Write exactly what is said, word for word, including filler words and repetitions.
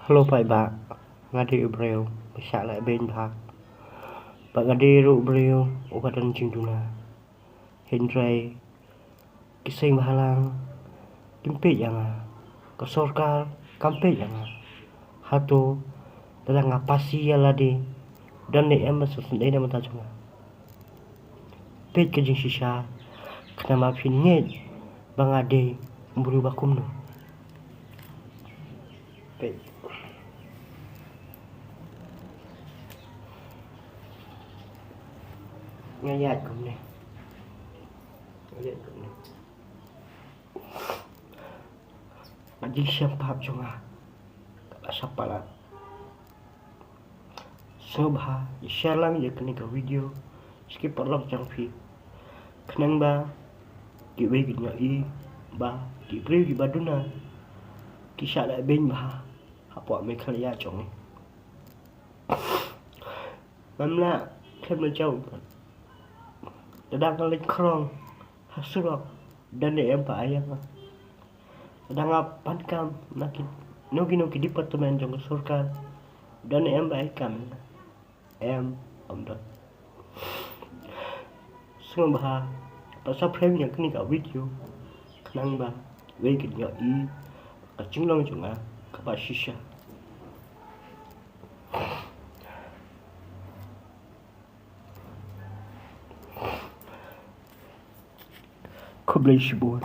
Hello paidbah, nga dei u briew ba shah leh beiñ bha. Bad nga dei ruh u briew uba don jingduna. Hynrei ki seng bhalang kim peit ïa nga. Ka sorkar kam peit ïa nga. Hato lada nga phasi ïa lade, don ne em ba sngewsynei na bynta jong nga? Peit ka jingshisha, khnang ba phin ngeit ba nga dei u briew ba kumno. Peit. Nga ïaid kumne. Nga ïaid kumne. Ka jingsngewbha jong nga ka la shah palat. Sngewbha ïa share lang ïa kane ka video sha ki paralok jong phi, khnang ba kiwei kin ïohi ba ki briew kiba duna ki shah leh beiñ bha hapoh Meghalaya jong ngi. Ngam lah khlem la jaw. Lada nga leit khrong ha surok, don ne em ba ai ïa nga? Lada nga pan kam na kino kino ki department jong ka sorkar, don ne em ba ai kam ïa nga? Em, ym don. Sngewbha ba share ïa kane ka video, khnang ba kiwei kin ïohi ka jinglong jong nga kaba shisha. Khublei shibun.